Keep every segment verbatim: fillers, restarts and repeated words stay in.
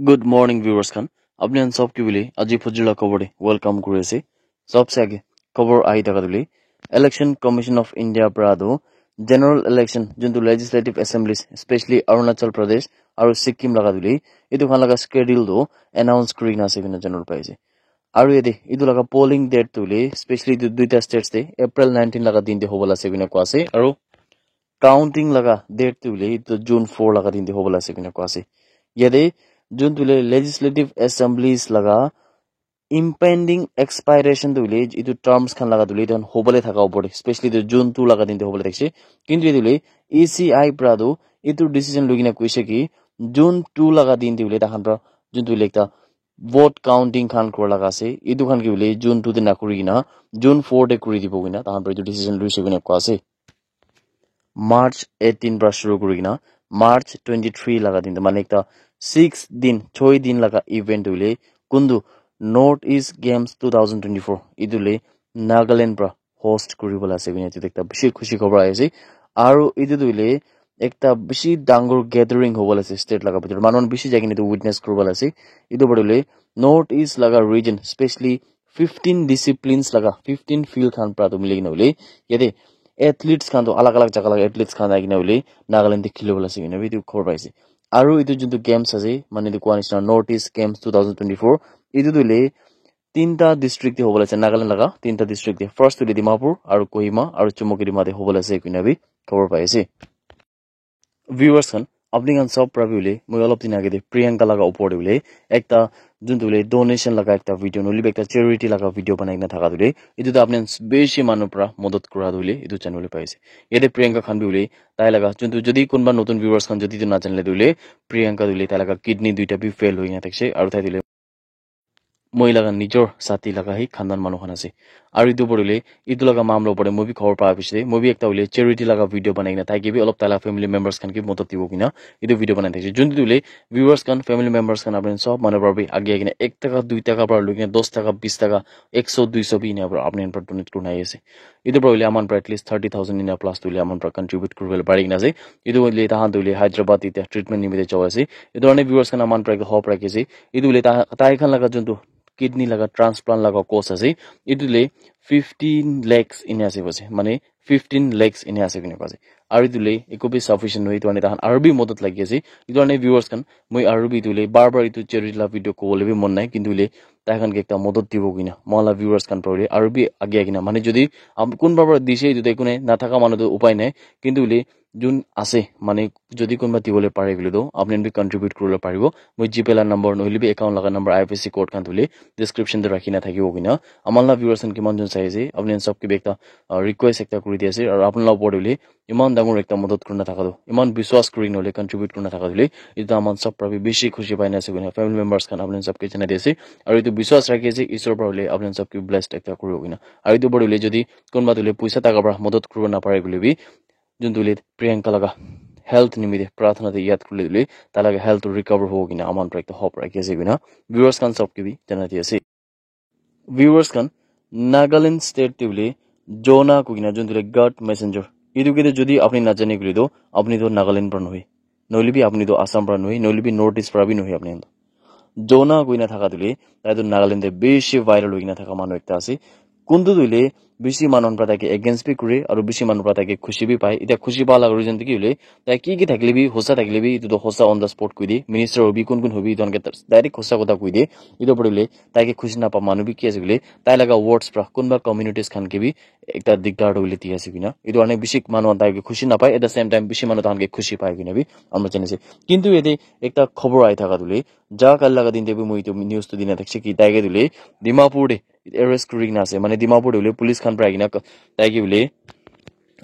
Good morning, viewers khan. Apni khan sob ke bole aji phujula khobor te welcome kuri ase. Sobse age khobor ahi thaka tu hoile, Election Commission of India para tu general election, juntu legislative assemblies, especially Arunachal Pradesh aru Sikkim laga tu hoile, etu khan laga schedule tu announce kuri kena ase koina janibole pai ase. Aru yate etu laga polling date tu hoile, especially etu duita states te April nineteen laga din te hobo la ase koina koa ase. Aru counting laga date tu hoile etu June four laga din te hobo la ase koina koa ase. Yate juntu hoile legislative assemblies laga impending expiration tu hoile etu terms khan laga tu hoile etu khan hobole thaka opor te, especially etu June two laga din te hobole thakise. Kintu etu hoile E C I para tu etu decision loi kena koise ki June two laga din te hoile tahan para juntu hoile ekta vote counting khan kura laga ase, etu khan ke hoile June two te na kuri kena June four te kuri dibo koina tahan para etu decision loise koina koa ase. March eighteen para shuru kuri kena March twenty three laga din te, mane ekta six din, choi din laga event hoile kuntu North East Games two thousand twenty four etu hoile Nagaland para host kuri bola ase koina etu ekta bishi khushi khobor ahi ase. Aru etu tu hoile ekta bishi dangor gathering hobo la ase state laga bitor te. Manu khan bishi jai kena etu witness kuri bola ase. Etu para hoile North East laga region, especially fifteen disciplines laga fifteen field khan para tu mili kena hoile yate athletes khan tu alag alag jaga laga athletes khan ahi kena hoile Nagaland te kheli bola ase koina bi etu khobor pai ase. Aru etu juntu games ase, mane etu koa nishina North East Games two thousand twenty four, etu tu hoile tinta district te hobo la ase, Nagaland laga tinta district te. First tu hoile Dimapur aru Kohima aru Chumoukedima te hobo la ase koina bi khobor pai ase. Viewers khan, apni khan sob para bi hoile, moi olop din age te Priyanka laga opor te hoile ekta juntu hoile donation laga ekta video, nohoile bi ekta charity laga video banai kena thaka tu hoile, etu tu apni khan bishi manu para madad kura tu hoile etu janibole pai ase. Yate Priyanka khan bi hoile tai laga juntu, jodi kunba notun viewers khan jodi tu na janile tu hoile, Priyanka tu hoile tai laga kidney duita bi fail hoi kena thakise aru tai tu hoile moi laga nijor sati laga hi khandan manu khan ase. Aru etu opor te hoile, etu laga mamla opor te moi bi khobor pa bishi de, moi bi ekta hoile charity laga video banai kena tai ke bi olop tai laga family members khan ke madad dibo koina etu video banai thakise. Juntu hoile viewers khan, family members khan, apni khan sob manu para bi age ahi kena ek taka, dui taka para loi kena dos taka, bis taka, ekso, duiso bi ena para apni khan para donate kurina ahi ase. Etu para hoile aman para at least thirty thousand ena plus tu hoile aman para contribute kuri bole pari kena ase. Etu hoile tahan tu hoile Hyderabad etiya treatment nimite jabo ase. Etu karne viewers khan aman para ekta hope rakhi ase. Etu hoile ta-, tai khan laga juntu kidney laga transplant laga cost ase, etu le fifteen lakhs ena ase koise, mane fifteen lakhs ena ase koina koise. Aru etu le eku bi sufficient nohoi, etu karne tahan aru bi madad lagi ase. Etu karne viewers khan, moi aru bi etu le bar bar etu charity la video kobole bi mon nai, kintu le tai khan ke ekta madad dibo koina, moi la viewers khan para le aru bi age age na, mane jodi am-, kunba para dise, etu tu eku nai, nathaka manu tu upai nai, kintu le jun ase, mane jodi kunba dibole pare koile toh apni khan bi contribute kuribole paribo. Moi GPay la number nohoile bi account laga number, IFSC code khan tu hoile description te rakhi na thakibo koina. Aman la viewers khan kiman jun sai ase, apni khan sob ke bi ekta, ah, request ekta kuri di ase, aru apni la opor te hoile eman dangor ekta madad kurina thaka toh, eman biswas kuri na hoile contribute kurina thaka toh hoile, etu aman sob para bi bishi khushi pai na ase koina family members khan apni khan sob ke janai di ase. Aru etu biswas rakhi ase Isor para hoile apni khan sob ke blessed ekta kuribo koina. Aru etu opor te hoile jodi kunba tu hoile poisa taka para madad kuribo na pare koile bi, juntu hoile Priyanka laga health nimite prathana te yad kurile hoile, tai laga health tu recover hobo koina aman para ekta hope rakhi ase koina viewers khan sob ke bi janai di ase. Viewers khan, Nagaland state te hoile Jona koikena juntu hoile God messenger, etu ke tu jodi apni najane koile toh apni toh Nagaland para nohoi, nohoile bi apni toh Assam para nohoi, nohoile bi North East para bi nohoi apni khan toh. Jona koina thaka tu hoile, tai tu Nagaland te bishi viral hoikena thaka manu ekta ase. Kuntu tu hoile bishi manu khan para tai ke against bi kure, aru bishi manu para tai ke khushi bi pai. Etia khushi pa laga reason tu ki hoile, tai ki ki thakile bi, hosa thakile bi, etu tu hosa on the spot koi di. Minister hobi, kun kun hobi, etu khan ke direct hosa kotha koi di. Etu opor te hoile tai ke khushi napa manu bi ki ase koile, tai laga words para kunba communities khan ke bi ekta digdar tu hoile di ase koina. Etu karne bishi manu khan tai ke khushi napai, at the same time bishi manu tahan ke khushi pai koina bi amra jane ase. Kintu yate ekta khobor ahi thaka tu hoile, ja kali laga din te bi moi etu news tu dina thakise ki tai ke tu hoile Dimapur te arrest kuri kena ase, mane Dimapur te hoile police khan para ahi kena tai ke hoile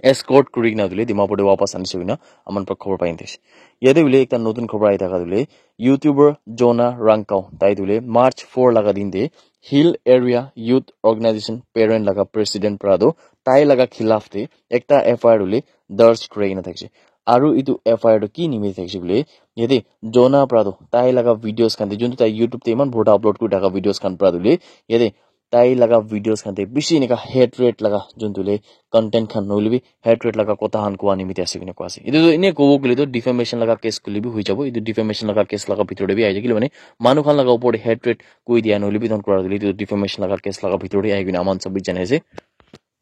escort kuri kena tu hoile Dimapur te wapas anise koina aman para khobor pai thakise. Yate hoile ekta notun khobor ahi thaka tu hoile, YouTuber Jona Rangkao, tai tu hoile March four laga din te Hill Area Youth Organization parent laga president para tu tai laga khilaf te ekta FIR tu hoile darj kuri kena thakise. Aru etu FIR tu ki nimite thakise koile, yate Jona para tu tai laga videos khan te, juntu tai YouTube te eman borta upload kuri thaka videos khan para tu hoile, yate tai laga videos khan te bishi enika hatred laga juntu le content khan nohole bi hatred laga kotha khan koa nimite ase koina koa ase. Etu tu ene kobo koile tu defamation laga case khuli bi hoi jabo. Etu defamation laga case laga bhitor te bi ahi jai. Kile mane manu khan laga upor te hatred koi dia nohole bi ton kura tu etu defamation laga case laga bhitor te ahi koina aman sob bi janai ase.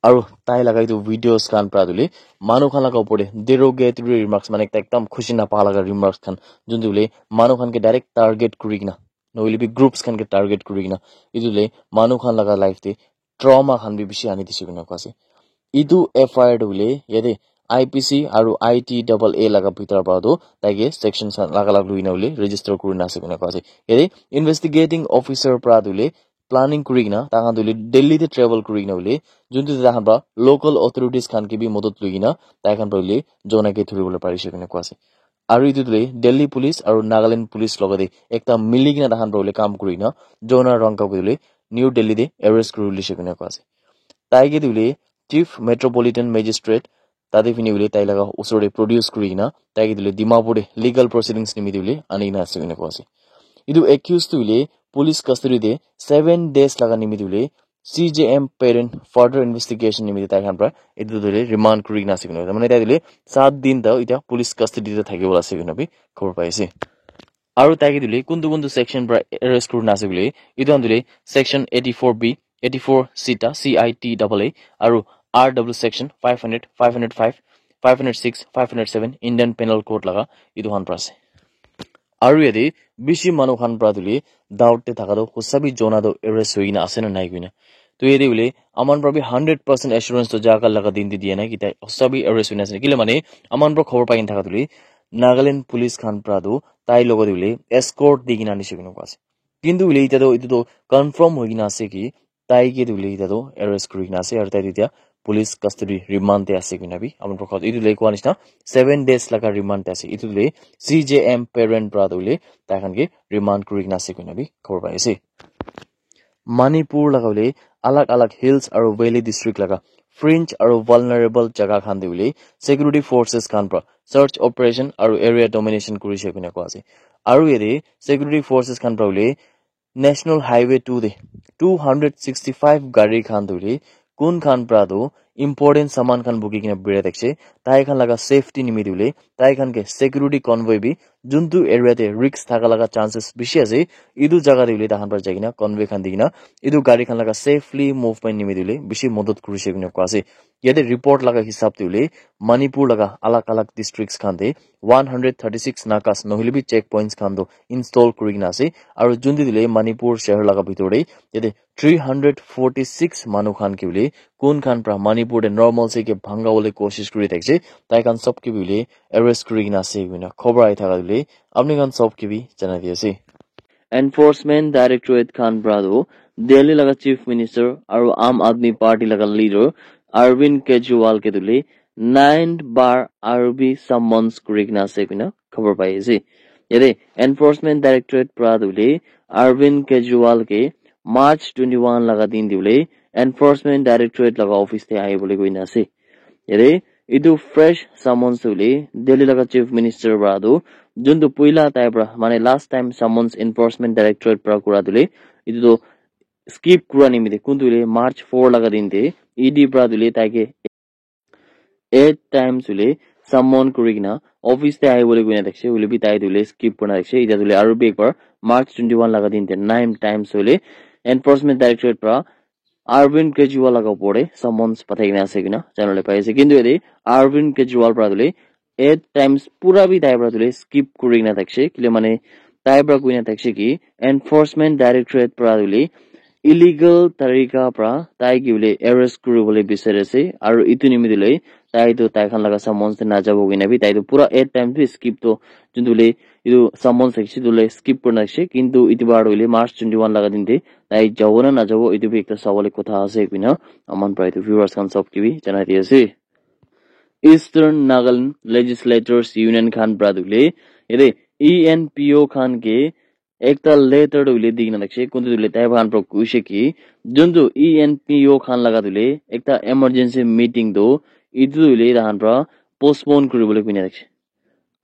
Aru tai laga etu videos khan pra tu le manu khan laga upor te derogatory remarks mane ekta ekdam khushi napa laga remarks khan juntu le manu khan ke direct target kuri kena nohole bi groups khan ke target kuri kena etu le manu khan laga life te trauma khan bi bishi ani dise koina koa ase. Etu F I R tu hoile yate I P C aru I T double A laga bhitor para tu tai ke section khan alag alag lui na hoile register kuri na ase koina koa ase. Yate investigating officer para tu hoile planning kuri kena tai khan tu hoile Delhi te travel kuri kena hoile juntu tai khan para local authorities khan ke bi modot lui kena tai khan para hoile jona ke thuri bole parise koina koa ase. Aru etu tu hoile Delhi police aru Nagaland police logot te ekta mili kena tai khan para hoile kam kuri kena jona rangka hoile New Delhi te arrest kuri lise koina koa ase. Tai ke tu hoile Chief Metropolitan Magistrate tate phine hoile tai laga usor te produce kuri kena tai ke tu hoile Dimapur te legal proceedings nimite hoile ani kena ase koina koa ase. Etu accused tu hoile police custody te seven days laga nimite hoile C J M parent further investigation nimite tai khan para etu tu hoile remand kuri kena ase koina mane tai tu hoile saat din ta etia police custody te thaki bola ase koina bi khobor pai ase. Aru tai ke tu hoile kuntu kuntu section para arrest kuri na ase koile etu khan tu hoile section eighty four B, eighty four C ta, C I T double A aru R W section five hundred, five hundred five, five hundred six, five hundred seven Indian Penal Code laga etu khan para ase. Aru yate bishi manu khan para tu hoile doubt te thaka tu hosa bi jona tu arrest hoi kena ase na nai koina. Tu yate hoile aman para bi hundred percent assurance tu jaga laga din te dia nai ki tai hosa bi arrest hoi na ase. Kile mane aman para khobor pai kena thaka tu hoile Nagaland police khan para tu tai logot te hoile escort di kena anise koina koa ase. Kintu hoile etia tu etu tu confirm hoi kena ase ki tai ke tu hoile etia tu arrest kuri kena ase aru tai tu etia police custody remand te ase koina bi aman para etu le koa nishina seven days laga remand te ase. Etu le C J M parent para tu hoile tai khan ke remand kuri kena ase koina bi khobor pai ase. Manipur laga hoile alag alag hills aru valley district laga fringe aru vulnerable jaga khan te hoile security forces khan para search operation aru area domination kuri se koina koa ase. Aru yate security forces khan para hoile National Highway two te two hundred sixty five gari khan tu hoile kun khan para tu important saman khan buki kena birai thakise tai khan laga safety nimite hoile tai khan ke security convoy bi juntu area te risk thaka laga chances bishi ase etu jaga te hoile tai khan para jai kena convoy khan di kena etu gari khan laga safely movement nimite hoile bishi modot kuri se koina koa ase. Yate report laga hisab te hoile Manipur laga alag alag districts khan te one hundred thirty six nakas nohole bi check points khan tu install kuri kena ase aru juntu tu hoile Manipur shahar laga bhitor te yate three hundred forty six manu khan ke hoile kun khan para Manipur te normalcy ke bhanga bole koshish kuri thakise tai khan sob ke bi hoile arrest kuri kena ase koina khobor ahi thaka tu hoile apni khan sob ke bi janai di ase. Enforcement Directorate khan para tu Delhi laga Chief Minister aru Aam Aadmi Party laga leader Arvind Kejriwal ke tu hoile nine bar R B summons kuri kena ase koina khobor pai ase. Yate Enforcement Directorate para tu hoile Arvind Kejriwal ke March twenty one laga din te hoile Enforcement Directorate laga office te ahi bole koina ase. Yate etu fresh summons tu hoile Delhi laga Chief Minister para tu juntu puila tai para mane last time summons Enforcement Directorate para kura tu hoile etu tu skip kura nimite kuntu hoile March four laga din te E D para tu hoile tai ke eight times hoile summon kuri kena office te ahi bole koina thakise hoile bi tai tu hoile skip kurina thakise. Etia tu hoile aru bi ekbar March twenty one laga din te nine times hoile Enforcement Directorate para Arvind Kejriwal laga upor te summons pathai kena ase koina janabole pai ase. Kintu yate Arvind Kejriwal para tu hoile eight times pura bi tai para tu hoile skip kuri kena thakise. Kile mane tai para koina thakise ki Enforcement Directorate para tu hoile illegal tarika para tai ke hoile arrest kuri bole bisari ase aru etu nimite hoile tai tu tai khan laga summons te najabo koina bi tai tu pura eight times bi skip tu juntu hoile etu summons thakise etu hoile skip kurina thakise. Kintu etu bar tu hoile March twenty one laga din te tai jabo na najabo etu bi ekta sabole kotha ase koina aman para etu viewers khan sob ke bi janai di ase. Eastern Nagaland Legislators Union khan para tu hoile yate E N P O khan ke ekta letter tu hoile di kena thakise. Kuntu tu hoile tai khan para koise ki juntu E N P O khan laga tu hoile ekta emergency meeting tu etu tu hoile tai khan para postpone kuri bole koina thakise.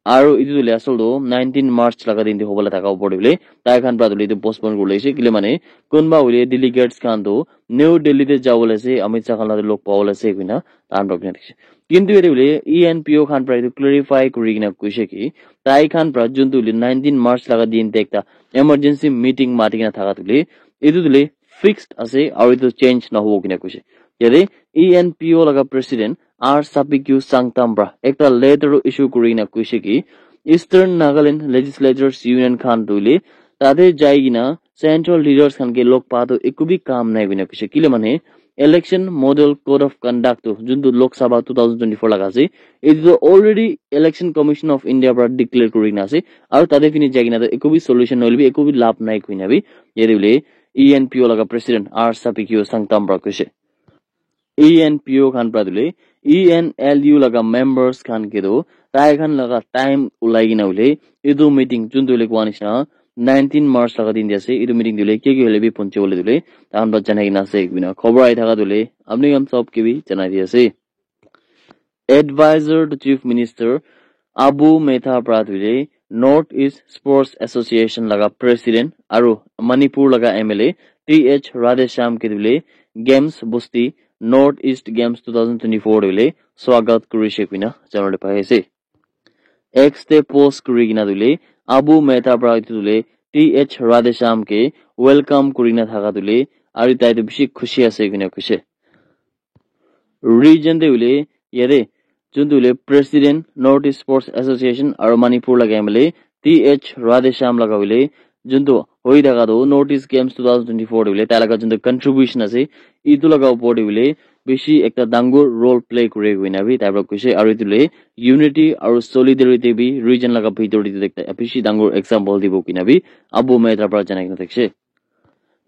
Aru etu tu le asal tu nineteen March laga din te hobo la thaka opor te bole tai khan pra tu le etu postpone kuri le ase, kile mane kunba hoile delegates khan tu New Delhi te jabo le ase, Amit Shah khan la log pabo le ase koina tahan pra kina dikhi. Kintu yate bole E N P O khan pra etu clarify kuri kina koise ki tai khan pra jun tu le nineteen March laga din te ekta emergency meeting mati kina thaka tu le etu tu le fixed ase aru etu change nahobo kina koise. Yate E N P O laga president R Sapikiu Sangtam pra ekta letter issue kuri kina koise ki Eastern Nagaland Legislators Union khan tu le tate jai kina central leaders khan ke log pa tu eku bi kam nai koina koise. Kile mane Election Model Code of Conduct tu juntu Lok Sabha two thousand twenty-four laga ase, etu tu already Election Commission of India pra declare kuri kina ase, aru tate fini jai kina tu eku bi solution nohole bi eku bi lab nai koina bi yate bole E N P O laga president R Sapikiu Sangtam pra koise. E N P O khan pra tu le E N L U laga members khan ke tu tai khan laga time ulai kina bole etu meeting juntu le koa nishina nineteen March laga din te ase, etu meeting tu le ke ke hoile bi ponche bole tu le tahan pra janai kina ase koina khobor ahi thaka tu le apni khan sob ke bi janai di ase. Advisor to Chief Minister Abu Metha pra tu le North East Sports Association laga president aru Manipur laga M L A T H Radheshyam ke tu le Games Bosti North East Games two thousand twenty-four tu le swagat kurise koina janabole pai ase. X te post kuri kina tu le Abu Metha pra tu le T H Radheshyam ke welcome kuri kina thaka tu le aru tai tu bishi khushi ase koina koise. Region te hoile yate juntu hoile president North East Sports Association aru Manipur laga M L A T H Radheshyam laga hoile juntu hoi thaka tu North East Games two thousand twenty-four te hoile tai laga juntu contribution ase etu laga opor te hoile bishi ekta dangor role play kure koina bi tai pra koise aru etu le unity aru solidarity bi region laga bhitor te ekta bishi dangor example dibo koina bi Abu Metha pra janai kena thakishe.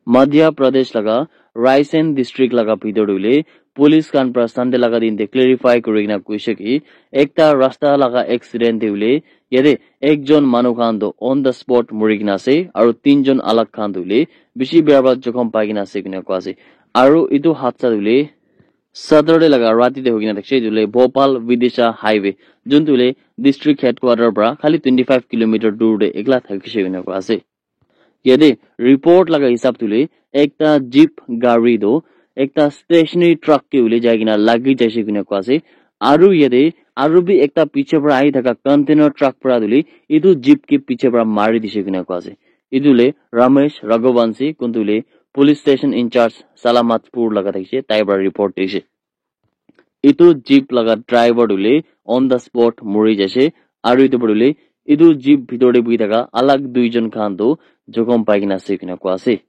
Madhya Pradesh laga Raisen district laga bhitor te hoile police khan pra Sunday laga din te clarify kuri kena koishe ki ekta rasta laga accident te hoile yate ekjon manu khan toh on the spot muri kena ase aru tinjon alak khan toh hoile bishi bera pra jokhom pai kena ase kena koa ase. Aru etu hadsa toh hoile Saturday laga rati te hoi kena thakishe, etu hoile Bhopal Vidisha highway, juntu hoile district headquarter pra khali twenty five kilometer dur te ekla thakishe kena koa ase. Yate report laga hisab tu le ekta jeep gari toh ekta stationary truck ke hoile jai kena lagi jaise kena koa ase. Aru yate aru bi ekta piche pra ahi thaka container truck pra tu le etu jeep ke piche pra mari dise kena koa ase. Etu le Ramesh Raghuvanshi kuntu le police station in charge Salamatpur laga thakishe, tai pra report dise. Etu jeep laga driver tu le on the spot muri jaise aru etu pore tu le etu jeep bhitor te buhi thaka alak duijon khan tu jokhom pai kena ase kena koa ase.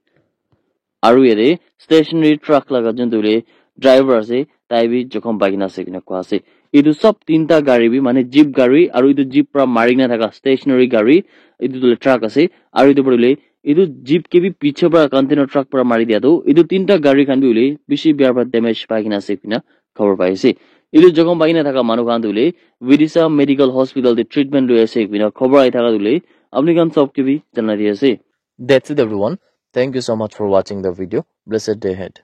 Aru yate stationary truck laga juntu le driver ase tai bi jokhom pai kena ase kena koa ase. Etu sob tinta gari bi mane jeep gari aru etu jeep pra mari kena thaka stationary gari etu tu le truck ase aru etu pore tu le etu jeep ke bi piche pra container truck pra mari dia tu etu tinta gari khan bi hoile bishi bera pra damage pai kena ase kena khobor pai ase. Etu jokhom pai kena thaka manu khan tu hoile Vidisha Medical Hospital te treatment loi ase kena khobor ahi thaka tu hoile apni khan sob ke bi janai di ase. That's it everyone. Thank you so much for watching the video. Blessed day ahead.